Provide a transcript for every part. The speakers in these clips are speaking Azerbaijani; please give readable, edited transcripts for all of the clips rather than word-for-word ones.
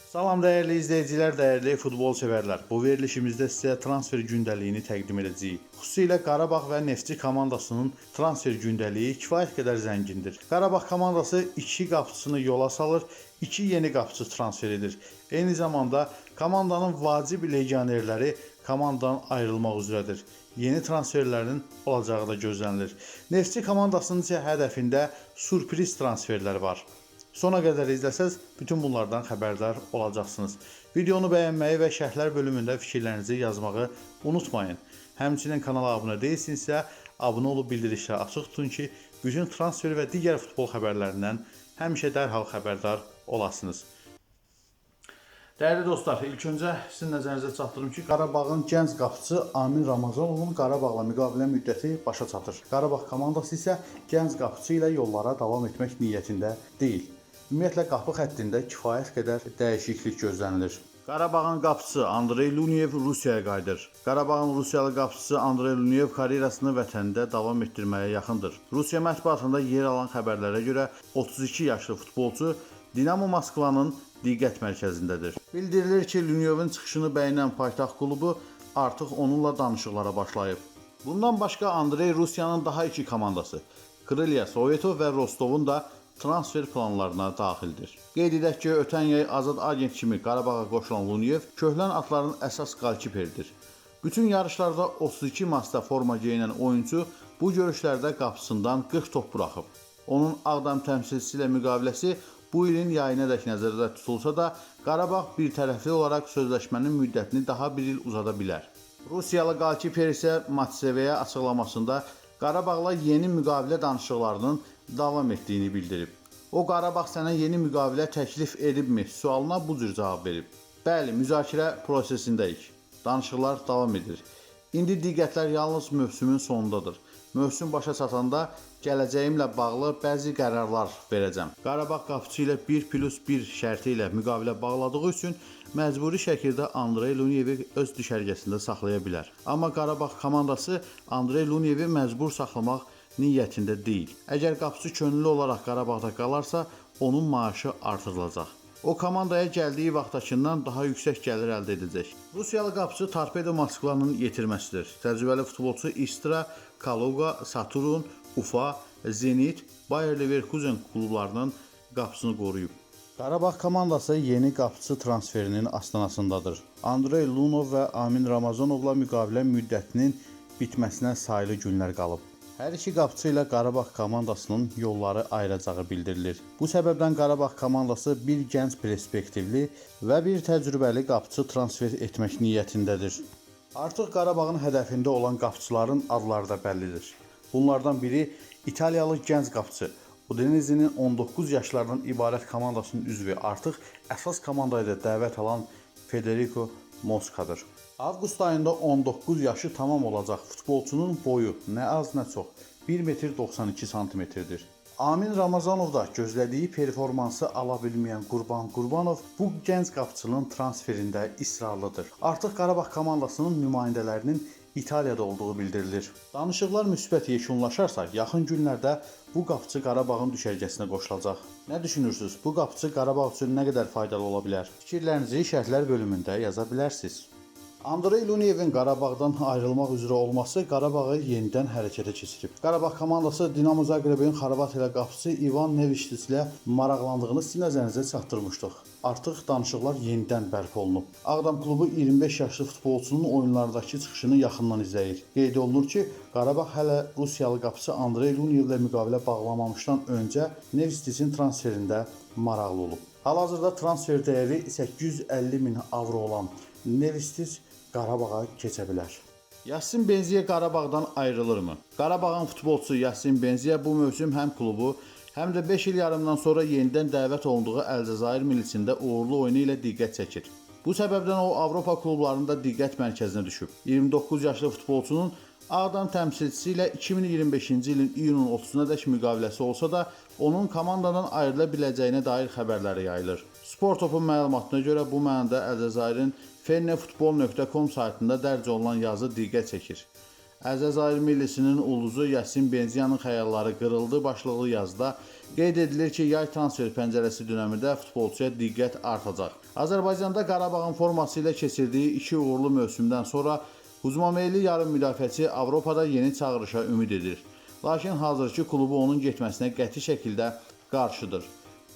Salam dəyərli izləyicilər, dəyərli futbol sevərlər. Bu verilişimizdə sizə transfer gündəliyini təqdim edəcəyik. Xüsusilə Qarabağ və Neftçi komandasının transfer gündəliyi kifayət qədər zəngindir. Qarabağ komandası 2 qapıçını yola salır, 2 yeni qapıçı transfer edir. Eyni zamanda komandanın vacib legionerləri komandadan ayrılmaq üzrədir. Yeni transferlərin olacağı da gözlənilir. Neftçi komandasının isə hədəfində sürpriz transferlər var. Sona qədər izləsəz, bütün bunlardan xəbərdar olacaqsınız. Videonu bəyənməyi və şərhlər bölümündə fikirlərinizi yazmağı unutmayın. Həmçinin kanala abunə deyilsinizsə, abunə olub bildirişləri açıq tutun ki, bütün transfer və digər futbol xəbərlərindən həmişə dərhal xəbərdar olasınız. Dəyərli dostlar, ilk öncə sizin nəzərinizə çatdırım ki, Qarabağın gənc qapıçısı Amin Ramazanovun Qarabağla müqavilə müddəti başa çatır. Qarabağ komandası isə gənc qapıçı ilə yollara davam etmək niyyətində deyil. Ümumiyyətlə qapı xəttində kifayət qədər dəyişiklik gözlənilir. Qarabağın qapıçısı Andrey Lunev Rusiyaya qayıdır. Qarabağın Rusiyalı qapıçısı Andrey Lunev karyerasını vətənində davam etdirməyə yaxındır. Rusiya mətbuatında yer alan xəbərlərə görə 32 yaşlı futbolçu Dinamo Moskvanın diqqət mərkəzindədir. Bildirilir ki, Lunevin çıxışını bəyənən paytaxt klubu artıq onunla danışıqlara başlayıb. Bundan başqa Andrey Rusiyanın daha iki komandası Krılya Sovetov və Rostovun da transfer planlarına daxildir. Qeyd edək ki, ötən yay azad agent kimi Qarabağa qoşulan Lunev köhlən atların əsas qalkiperidir. Bütün yarışlarda 32 maçda forma geyinən oyunçu bu görüşlərdə qapısından 40 top buraxıb. Onun Ağdam təmsilçisi ilə müqaviləsi bu ilin yayınadək nəzərdə tutulsa da, Qarabağ birtərəfli olaraq sözləşmənin müddətini daha bir il uzada bilər. Rusiyalı qalkiper isə Matseveyə açıqlamasında Qarabağla yeni müqavilə danışıqlarının davam etdiyini bildirib. O Qarabağ sənə yeni müqavilə təklif edibmi sualına bu cür cavab verib. Bəli, müzakirə prosesindəyik. Danışıqlar davam edir. İndi diqqətlər yalnız mövsümün sonundadır. Mövsüm başa çatanda gələcəyimlə bağlı bəzi qərarlar verəcəm. Qarabağ qapıçı ilə 1+1 şərti ilə müqavilə bağladığı üçün məcburi şəkildə Andrey Lunevi öz düşərgəsində saxlaya bilər. Amma Qarabağ komandası Andrey Lunevi məcbur saxlamaq niyyətində deyil. Əgər qapıçı könüllü olaraq Qarabağda qalarsa, onun maaşı artırılacaq. O komandaya gəldiyi vaxtdakından daha yüksək gəlir əldə edəcək. Rusiyalı qapıçı Torpedo Moskvanın yetirməsidir. Təcrübəli futbolçu Istra, Kaluga, Saturn, Ufa, Zenit, Bayer Leverkusen klublarının qapısını qoruyub. Qarabağ komandası yeni qapıçı transferinin astanasındadır. Andrey Lunov və Amin Ramazanovla müqavilə müddətinin bitməsinə sayılı günlər qalıb. Hər iki qapıçı ilə Qarabağ komandasının yolları ayıracağı bildirilir. Bu səbəbdən Qarabağ komandası bir gənc perspektivli və bir təcrübəli qapıçı transfer etmək niyyətindədir. Artıq Qarabağın hədəfində olan qapıçıların adları da bəllidir. Bunlardan biri İtaliyalı gənc qapıçı Udinese-nin 19 yaşlardan ibarət komandasının üzvü, artıq əsas komandaya da dəvət alan Federico Moscadır. Avqust ayında 19 yaşı tamam olacaq futbolçunun boyu nə az nə çox 1 metr 92 santimetrdir. Amin Ramazanov da gözlədiyi performansı ala bilməyən Qurban Qurbanov bu gənc qapıçının transferində israrlıdır. Artıq Qarabağ komandasının nümayəndələrinin İtaliyada olduğu bildirilir. Danışıqlar müsbət yekunlaşarsa, yaxın günlərdə bu qapıçı Qarabağın düşərgəsinə qoşulacaq. Nə düşünürsüz? Bu qapıçı Qarabağ üçün nə qədər faydalı ola bilər? Fikirlərinizi şərhlər bölümündə yaza bilərsiniz. Andrey Lunevin Qarabağdan ayrılmaq üzrə olması Qarabağı yenidən hərəkətə keçirib. Qarabağ komandası Dinamo Zagrebin Xorvatiyalı qapıçısı Ivan Nevistić ilə maraqlandığını sizin nəzərinizə çatdırmışdıq. Artıq danışıqlar yenidən bərpa olunub. Ağdam klubu 25 yaşlı futbolçunun oyunlardakı çıxışını yaxından izləyir. Qeyd olunur ki, Qarabağ hələ Rusiyalı qapıçı Andrey Lunevlə müqavilə bağlamamışdan öncə Nevistićin transferində maraqlı olub. Hal-hazırda transfer dəyəri 850 min avro olan Nevistić Qarabağa keçə bilər. Yasin Benziyə Qarabağdan ayrılırmı? Qarabağın futbolçusu Yasin Benziyə bu mövsüm həm klubu, həm də 5 il yarımdan sonra yenidən dəvət olunduğu Əlcəzair millisində uğurlu oyunu ilə diqqət çəkir. Bu səbəbdən o Avropa klublarında diqqət mərkəzinə düşüb. 29 yaşlı futbolçunun Ağdam təmsilçisi ilə 2025-ci ilin iyunun 30-na dək müqaviləsi olsa da, onun komandadan ayrıla biləcəyinə dair xəbərləri yayılır. Sport Topun məlumatına görə bu mənada Əlcəzairin fennefutbol.com saytında dərc olunan yazı diqqət çəkir. Əlcəzair millisinin ulduzu Yasin Benzianın xəyalları qırıldı başlıqlı yazıda qeyd edilir ki, yay transfer pəncərəsi dönəmində futbolçuya diqqət artacaq. Azərbaycanda Qarabağın forması ilə keçirdiyi iki uğurlu mövsümdən sonra hücuma meyilli yarım müdafiəçi Avropada yeni çağırışa ümid edir. Lakin hazırki klubu onun getməsinə qəti şəkildə qarşıdır.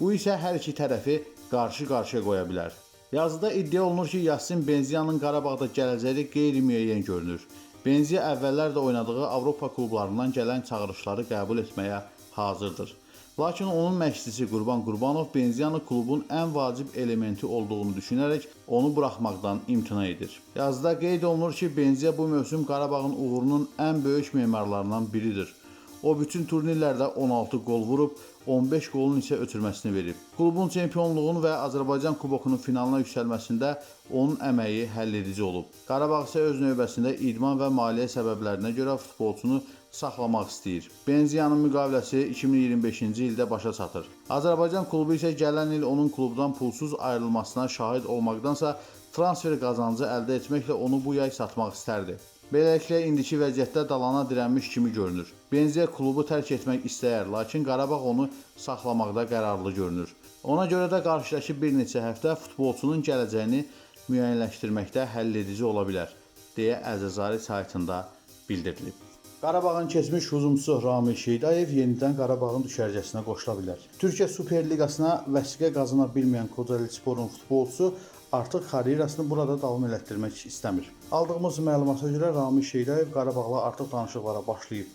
Bu isə hər iki tərəfi qarşı-qarşıya qoya bilər. Yazıda iddia olunur ki, Yasin Benzianın Qarabağda gələcəyi qeyri-müəyyən görünür. Benzia əvvəllər də oynadığı Avropa klublarından gələn çağırışları qəbul etməyə hazırdır. Lakin onun məşqçisi Qurban Qurbanov Benzianı klubun ən vacib elementi olduğunu düşünərək onu buraxmaqdan imtina edir. Yazıda qeyd olunur ki, Benzia bu mövsüm Qarabağın uğurunun ən böyük memarlarından biridir. O bütün turnirlərdə 16 qol vurub, 15 qolun isə ötürməsini verib. Klubun çempionluğun və Azərbaycan Kubokunun finalına yüksəlməsində onun əməyi həlledici olub. Qarabağ isə öz növbəsində idman və maliyyə səbəblərinə görə futbolçunu saxlamaq istəyir. Benzianın müqaviləsi 2025-ci ildə başa çatır. Azərbaycan klubu isə gələn il onun klubdan pulsuz ayrılmasına şahid olmaqdansa transfer qazancı əldə etməklə onu bu yay satmaq istərdi. Beləliklə indiki vəziyyətdə dalana dirənmiş kimi görünür. Benzia klubu tərk etmək istəyər, lakin Qarabağ onu saxlamaqda qərarlı görünür. Ona görə də qarşıdakı bir neçə həftə futbolçunun gələcəyini müəyyənləşdirməkdə həlledici ola bilər, deyə Əlcəzair saytında bildirilib. Qarabağın keçmiş hücumçusu Ramil Şeydayev yenidən Qarabağın düşərgəsinə qoşula bilər. Türkiyə Super Liqasına vəsiqə qazana bilməyən Kocaelisporun futbolçusu artıq karyerasını burada davam elətdirmək istəmir. Aldığımız məlumata görə Ramil Şeydayev Qarabağla artıq danışıqlara başlayıb.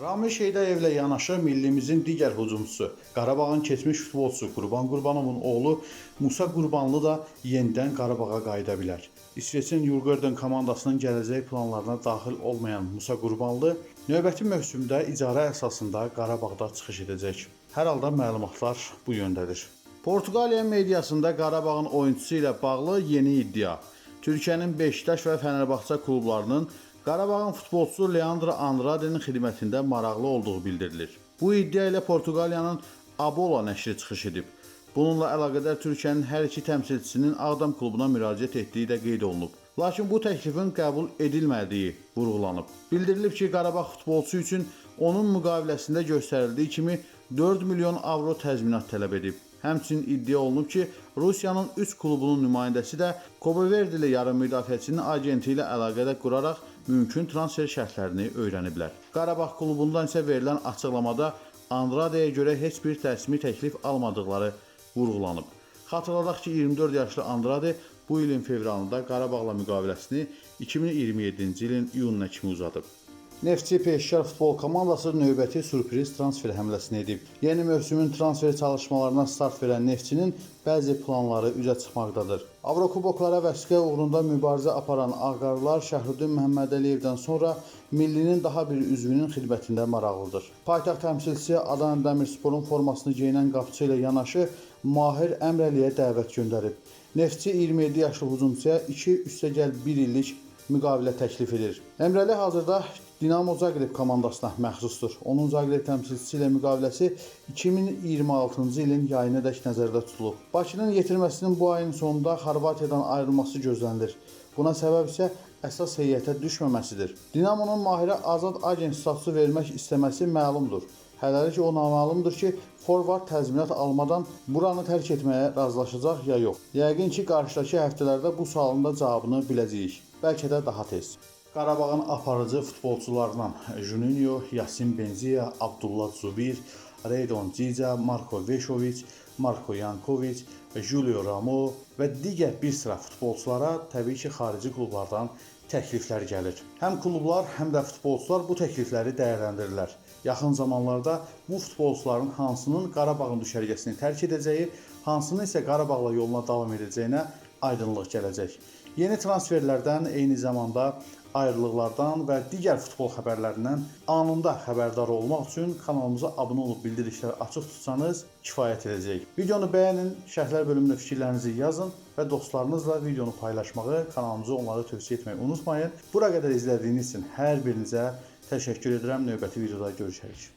Ramil Şeydayevlə yanaşı millimizin digər hücumçusu, Qarabağın keçmiş futbolçusu Qurban Qurbanovun oğlu Musa Qurbanlı da yenidən Qarabağa qayıda bilər. İsveçin Djurgården komandasının gələcək planlarına daxil olmayan Musa Qurbanlı növbəti mövsümdə icarə əsasında Qarabağda çıxış edəcək. Hər halda məlumatlar bu yöndədir. Portuqaliya mediasında Qarabağın oyunçusu ilə bağlı yeni iddia. Türkiyənin Beşiktaş və Fənərbağça klublarının Qarabağın futbolçusu Leandro Andrade'nin xidmətində maraqlı olduğu bildirilir. Bu iddia ilə Portuqaliyanın Abola nəşri çıxış edib. Bununla əlaqədar Türkiyənin hər iki təmsilçisinin Ağdam klubuna müraciət etdiyi də qeyd olunub. Lakin bu təklifin qəbul edilmədiyi vurğulanıb. Bildirilib ki, Qarabağ futbolçusu üçün onun müqaviləsində göstərildiyi kimi 4 milyon avro təzminat tələb edib. Həmçinin iddia olunub ki, Rusiyanın 3 klubunun nümayəndəsi də Cabo Verdeli yarım müdafiəçinin agenti ilə əlaqədə quraraq mümkün transfer şərtlərini öyrəniblər. Qarabağ klubundan isə verilən açıqlamada Andradeyə görə heç bir rəsmi təklif almadıqları vurğulanıb. Xatırladaq ki, 24 yaşlı Andrade bu ilin fevralında Qarabağla müqaviləsini 2027-ci ilin iyununa kimi uzadıb. Neftçi Peşkar futbol komandası növbəti sürpriz transfer həmləsini edib. Yeni mövsümün transfer çalışmalarına start verən Neftçinin bəzi planları üzə çıxmaqdadır. Avrokuboklara vəsiqə uğrunda mübarizə aparan Ağqarlar Şəhrüddin Məhəmmədəliyevdən sonra millinin daha bir üzvünün xidmətində maraqlıdır. Paytaxt təmsilçisi Adana Demirsporun formasını geyinən qapıçı ilə yanaşı Mahir Əmrəliyə dəvət göndərib. Neftçi 27 yaşlı hücumçuya 2,1 illik müqavilə təklif edir. Əmrəli hazırda Dinamo Zagreb komandasına məxsusdur. Onun Zagreb təmsilçisi ilə müqaviləsi 2026-cı ilin yayınadək nəzərdə tutulub. Bakının yetirməsinin bu ayın sonunda Xorvatiyadan ayrılması gözlənilir. Buna səbəb isə əsas heyətə düşməməsidir. Dinamonun Mahirə azad agent statusu vermək istəməsi məlumdur. Hələlik o naməlumdur ki, forvard təzminat almadan buranı tərk etməyə razılaşacaq ya yox. Yəqin ki, qarşıdakı həftələrdə bu sualın da cavabını biləcəyik. Bəlkə də daha tez. Qarabağın aparıcı futbolçularından Juninho, Yasin Benzia, Abdullah Zubir, Reydon Cica, Marko Veşoviç, Marko Yankoviç, Julio Ramo və digər bir sıra futbolçulara təbii ki, xarici klublardan təkliflər gəlir. Həm klublar, həm də futbolçular bu təklifləri dəyərləndirirlər. Yaxın zamanlarda bu futbolçuların hansının Qarabağın düşərgəsini tərk edəcəyi, hansının isə Qarabağla yoluna davam edəcəyinə aydınlıq gələcək. Yeni transferlərdən, eyni zamanda ayrılıqlardan və digər futbol xəbərlərindən anında xəbərdar olmaq üçün kanalımıza abunə olub bildirişləri açıq tutsanız kifayət edəcək. Videonu bəyənin, şərhlər bölümündə fikirlərinizi yazın və dostlarınızla videonu paylaşmağı, kanalımızı onlara tövsiyə etməyi unutmayın. Bura qədər izlədiyiniz üçün hər birinizə təşəkkür edirəm. Növbəti videoda görüşərik.